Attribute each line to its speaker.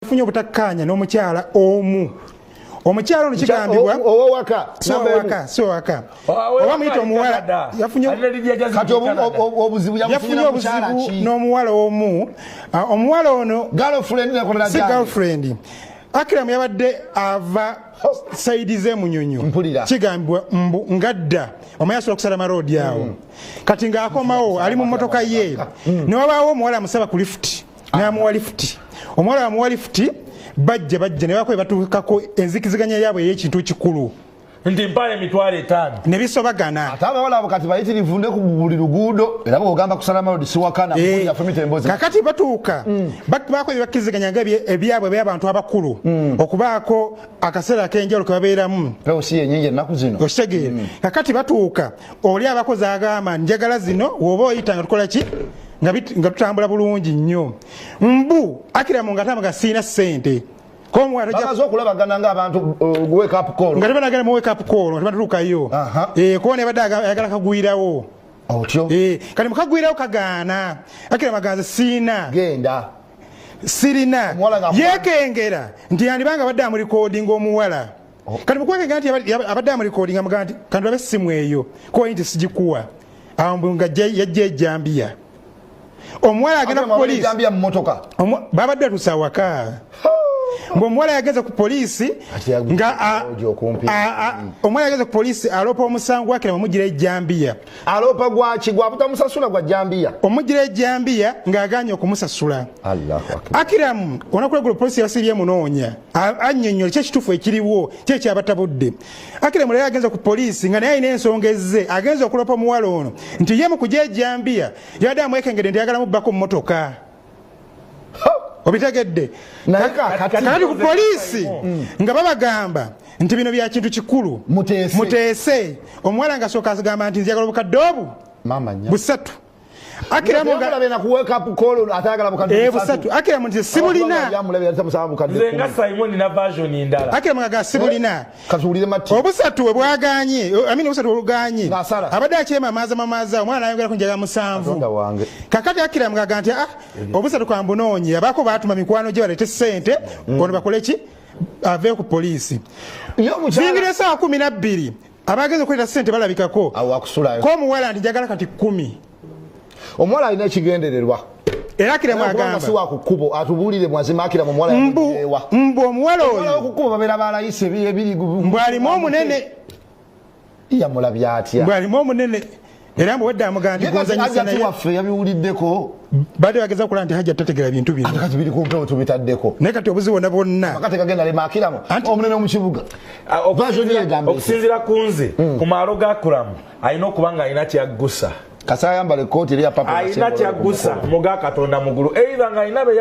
Speaker 1: Yafunye obutakkaanya n'omukyala omu. Omukyala ono kigambibwa
Speaker 2: owowaka.
Speaker 1: Si owaka, si owaka, oba muyita omuwala. Yafunye
Speaker 2: Kati obuzibu
Speaker 1: yafunye
Speaker 2: yabufunira mukyala
Speaker 1: obuzibu
Speaker 2: ki?
Speaker 1: N'omuwala omu. Ah, omuwala ono
Speaker 2: Girlfriend nekolera
Speaker 1: si girlfriend. Akiramu yabadde ava side z'emunyonyo.
Speaker 2: Mpulira.
Speaker 1: Kigambibwa mbu ngadda omanyi asobola okusala maroodi awo. Kati ng'akomawo ali mu mmotoka ye, ne wabaawo omuwala amusaba ku lifuti, n'amuwa lifuti. Omuwala amuwa lifuti, bajja ne bako batuukako enzikiziganya yaabwe ey'ekintu kikulu.
Speaker 3: Nti mpayo 50,000.
Speaker 1: Ne bisobagana.
Speaker 2: Ate abawala abo kati bayitirivu ne ku buli luguudo, era bwogamba kusala malodi siwakana. Mpulira fumita emboozi.
Speaker 1: Kakati batuuka baako bye bakkiriziganya nga ebyabwe eby'abantu abakulu, okubaako akaseera ak'enjawulo ke babeeramu.
Speaker 2: Pewo si yenyingi ennaku zino.
Speaker 1: Okitegeera? Kakati batuuka, oli abakozi agamba, "Njagala zino, woba oyita nga tukola ki, nga tutambula bulungi nnyo." Mbu akiramu nga atamba nga siina ssente. Komuwala tojja
Speaker 2: Bamaze okulabagana ng'abantu, wake up call.
Speaker 1: Nga tebanagenda mu wake up call, nga tebanatuukayo. Kuba nebadde ayagala kagwirawo.
Speaker 2: Otyo.
Speaker 1: Kati mukagwirawo kagaana, akiramu aganze siina.
Speaker 2: Genda.
Speaker 1: Sirina.
Speaker 2: Omuwala
Speaker 1: Yekengera nti yandibanga abadde amurecordinga omuwala. Kati mukwekengera nti abadde amurecordinga, amugaa nti kandibabe essimu eyo kuba nti sigikuwa. Awo mbu nga yajja ejambiya, omuwala agenda ku poliisi.
Speaker 2: Jambia mu motoka.
Speaker 1: Babadde batuusa awaka ng'omuwala yagenze ku poliisi.
Speaker 2: Ati
Speaker 1: Nga
Speaker 2: ojo okumpi.
Speaker 1: Omuwala yagenze ku poliisi aloopa omusango gwakira omugira ejambiya.
Speaker 2: Aloopa gwaki? Gwa butamusasula gwa jambiya?
Speaker 1: Omugira ejambiya ng'aganye okumusasula.
Speaker 2: Allahu akbar.
Speaker 1: Akiramu olunaku lweggulo poliisi yabasibye munoonya annyonnyola ki ekituufu ekiriwo, ki ekyabatabudde. Akiramu leero agenze ku poliisi nga naye alina ensonga ezze agenze okulopa omuwala ono nti ye mu kujja ejambiya yabadde amwekengedde nti ayagala mubbako mmotoka. Obitegedde?
Speaker 2: Naye kaakati
Speaker 1: Kakati ku poliisi nga babagamba nti bino bya kintu kikulu.
Speaker 2: Muteese.
Speaker 1: Muteese. Omuwala nga sooka agamba nti nziyagala obukadde obu
Speaker 2: Mama nya
Speaker 1: busatu. Akiramu nga
Speaker 2: Yamulabe na ku wake up call atayagala bukadde.
Speaker 1: Busatu. Akiramu nti sibulina.
Speaker 2: Yamulabe yali tamusaba bukadde
Speaker 3: Nze nga
Speaker 2: 10.
Speaker 3: Simon na version ndala.
Speaker 1: Akiramu nga sibulina.
Speaker 2: Katuwulire matti.
Speaker 1: Obusatu we bwaganye, amini, obusatu oluganye.
Speaker 2: Ng'asala.
Speaker 1: Abadde akyemamaaza mamaaza, omwana ayongera kunjaga 7.
Speaker 2: Katonda wange.
Speaker 1: Kakati akiramu gaga nti ah, obusatu kambunoonye. Abaako baatuma mikwano gye baleete ssente ono bakole ki, aveeyo ku poliisi.
Speaker 2: Ye omukyala
Speaker 1: Zingira esaawa 12, abagenza okuleeta ssente balabikako.
Speaker 2: Awo wakusulayo.
Speaker 1: Ko omuwala nti njagala kati 10.
Speaker 2: Omuwala alina ekigendererwa.
Speaker 1: Era akiramu
Speaker 2: Kubanga
Speaker 1: agamba
Speaker 2: si wa ku kkubo, atubuulire mwazima akiramu omuwala
Speaker 1: mbu
Speaker 2: yamujeewa.
Speaker 1: Mbu omuwala
Speaker 2: Omuwala
Speaker 1: oyo
Speaker 2: w'oku kkubo babeera balayise ebiri
Speaker 1: mbu alimu omunene.
Speaker 2: Yamulabye atya?
Speaker 1: Mbu alimu omunene, era mbu wedde amugamba nti
Speaker 2: Ye kati
Speaker 1: gonzanyisa
Speaker 2: Hajjati
Speaker 1: naye.
Speaker 2: waffe yabiwuliddeko.
Speaker 1: Badde bageza okulaba nti Hajja tategera bintu bino.
Speaker 2: Ate kati biri ku mpewo, tubitaddeko.
Speaker 1: Naye kati obuzibu bwonna bwonna
Speaker 2: Akati kagenda lema akiramu omunene mu kibuga.
Speaker 3: Ah,
Speaker 2: Version ye egamba eti.
Speaker 3: Okusinziira ku nze, ku maalo ga Kuramu alina okuba nga alina kyaggusa.
Speaker 2: Kasa ayambala ekkooti eri ya purple.
Speaker 3: Alina kyaggusa muga Katonda mugulu, either nga alina be